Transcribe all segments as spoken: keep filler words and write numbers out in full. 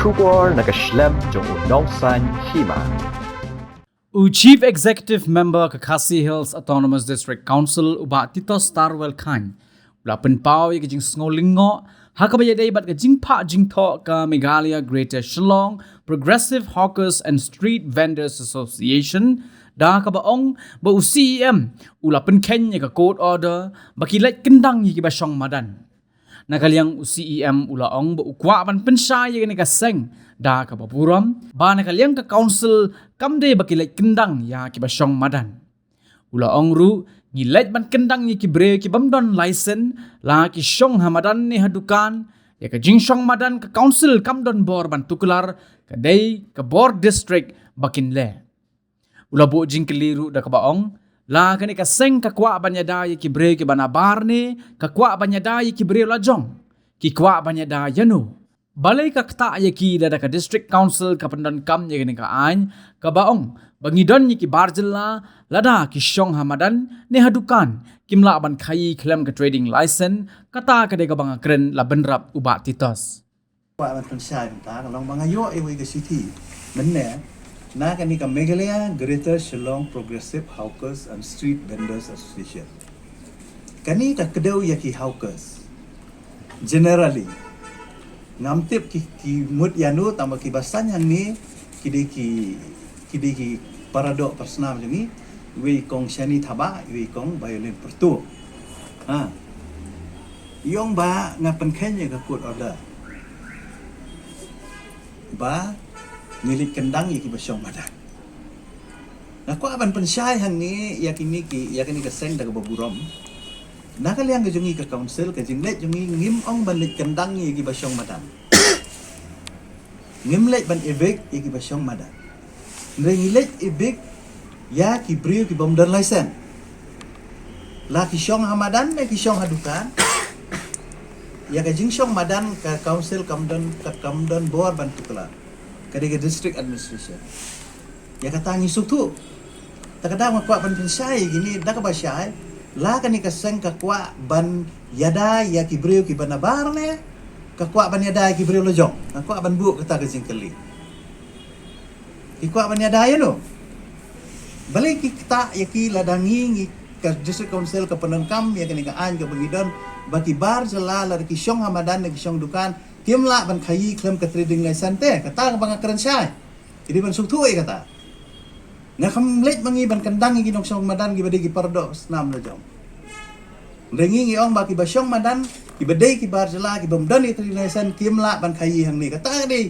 Khubor na ka shlem jong u nongsaiñ hima. U Chief Executive Member ka Khasi Hills Autonomous District Council, u Bah Titosstarwell Chyne, u la pynpaw ïa ka jingsngew lyngngoh ha kaba ïadei bad ka jingphah jingthoh ka Meghalaya Greater Shillong Progressive Hawkers and Street Vendors Association, da kaba ong ba u C E M u la pynkheiñ ïa ka court order ba ki leit kyndang ïa kiba shong madan. Na ka liang u C E M u la ong ba u kwah ban pynshai ïa kane ka seng da kaba burom ba na ka liang ka council kam dei ba ki leit kyndang ïa kiba shong madan. U la ong ruh, ngi leit ban kyndang ïa ki briew ki bym don license, la ki shong ha madan ne ha dukan. Ïa ka jingshong madan ka council kam don bor ban tuklar, ka dei ka bor district ba kin leh. U la buh jingkylli ruh da kaba ong, la kane ka seng ka kwah ban ïada ïa ki briew kiba nabar ne ka kwah ban ïada ïa ki briew lajong? Ki kwah ban ïada ïano? Balei ka ktah ïa ki lada ka District Council ka pyndonkam ïa kane ka aiñ kaba ong ba ngi don ïa ki bar jylla, lada ki shong ha madan ne ha dukan, kim lah ban khaïi khlem ka trading license? Kata ka dei kaba nga kren, la bynrap u Bah Titos. Kwah ban pynshai mynta ka long ba nga ïoh iwei ka shithi mynne na kane ka Meghalaya Greater Shillong Progressive Hawkers and Street Vendors Association. Kane ka kdew ïa ki hawkers. Generally, ngam tip ki, ki mut ïano, tangba kiba saiñ hangne ki dei ki, ki dei ki paradoh parsnam jong ngi, iwei kong Shani Thabah, iwei kong Violin Pyrtuh. Ha. I ong ba nga pynkheiñ ïa ka court order ba ngi leit kyndang ïa kiba shong madan. Nga kwah ban pynshai hangne ïa kine ki, ïa kane ka seng da kaba burom. Na ka liang ka jong ngi ka council, ka jingleit jong ngi, ngim ong ban leit kyndang ïa kiba shong madan. Ngim leit ban evict ïa kiba shong madan. Hynrei ngi leit evict ïa ki briew ki bym don license. La ki shong ha madan ne ki shong ha dukan, ïa ka jingshong madan ka council kam don, ka kam don bor ban tuklar. Ka dei ka district administration. Ïa kata ngi sngewthuh. Ta ka daw nga kwah ban pynshai ïa kine da kaba shai, la kane ka seng ka kwah ban ïada ïa ki briew kiba nabar ne ka kwah ban ïada ïa ki briew lajong? Nga kwah ban buh kata ka jingkylli. Ki kwah ban ïada ïano? Balei ki ktah ïa ki lada ngi, ngi ka District Council ka pyndonkam ïa kane ka aiñ kaba ngi don ba ki bar jylla lada ki shong ha madan ne ki shong dukan kim lah ban khaïi khlem ka trading license te? Kata kaba nga kren shai. Ki dei ban sngewthuh ïa kata. Nga kham leit ma ngi ban kyndang ïa ki nongshong madan kiba dei ki paradoh snam lajong. Hynrei ngi ngi ong ba kiba shong madan, kiba dei ki bar jylla, ki bym don ïa trading license, kim lah ban khaïi hangne. Kata ka dei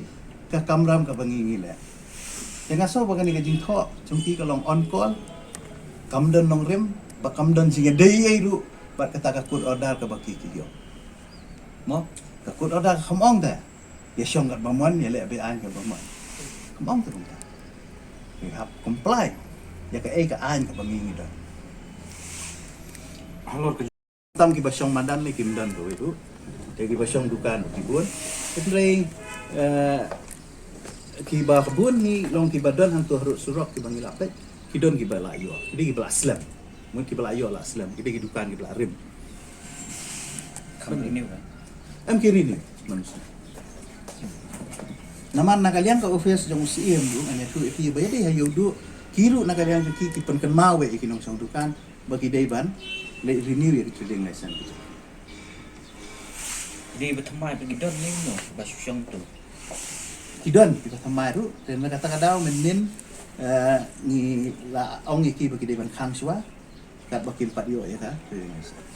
ka kamram kaba ngi ngi leh. Te nga sngew ba kane ka jingthoh jong ki ka long on call, kam don nongrim, ba kam don jingïadei ei ruh bad kata ka court order kaba ki ki ïoh. Mo, ka court order ka kham ong te ïa shong katba mon, ïa leh bad aiñ katba mon. Kam ong te kumta. We have comply ïa kaei ka aiñ kaba ngi ngi don. Halor ka tam kiba shong madan ne kim don kawei ruh. Te kiba shong dukan ruh ki bun. Hynrei, eh, kiba bun hi long kiba don hangto harud surok kiba ngi la peit. Ki don kiba la ïoh, ki dei kiba la slem. Mut kiba la ïoh la slem, ki dei ki dukan kiba la rim. Kam renew kan? Em ki renew, manusia. Namar na ka liang ka office jong u C E M ruh, ngan ïathuh ïa phi ba ïadei ha Ïewduh, ki ruh na ka liang jong ki, ki pynkynmaw ïa ki nongshong dukan ba ki dei ban leit renew ïa ki trading license ki jong ki. Dei ba thymmai ba ki don ne no ba shu shong tu. Ki don kiba thymmai ruh, te na kata ka daw mynnin, eh, ngi la ong ïa ki ba ki dei ban khang shuwa katba kim pat ïoh ïa ka trading license.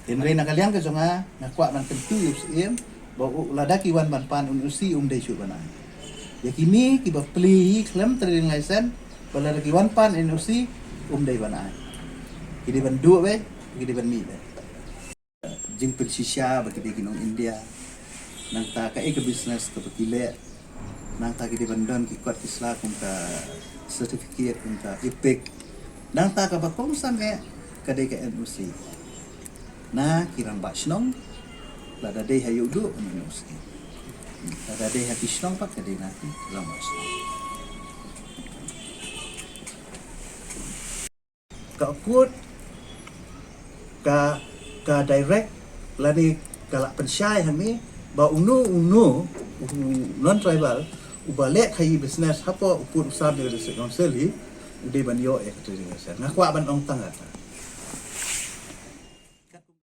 Hynrei na ka liang ka jong nga, nga kwah ban kyntu ïa u C E M ba u, lada ki wan ban pan N O C um dei shuh ban ai. Ïa kine kiba plie khlem trading license, ba lada ki wan pan N O C um dei ban ai. Ki dei ban duh beit, ki dei ban mih beit. Jingpynshisha ba ki dei ki nong India. Nangta kaei ka business kaba ki leh. Nangta ki dei ban don ki kot ki sla kum ka certificate, kum ka EPIC. Nangta kaba kongsan eh ka dei ka N O C. Na ki rangbah shnong, lada dei ha Ïewduh N O C. Lada dei ha ki shnong pat ka dei na ki rangbah shnong. Ka court ka, ka direct lane ka la pynshai hangne ba uno uno u non-tribal uba leh khaii business hapoh u pud u sam jong ka District Council hi, u dei ban ïoh ïa ka trading license. Nga kwah ban ong tang kata.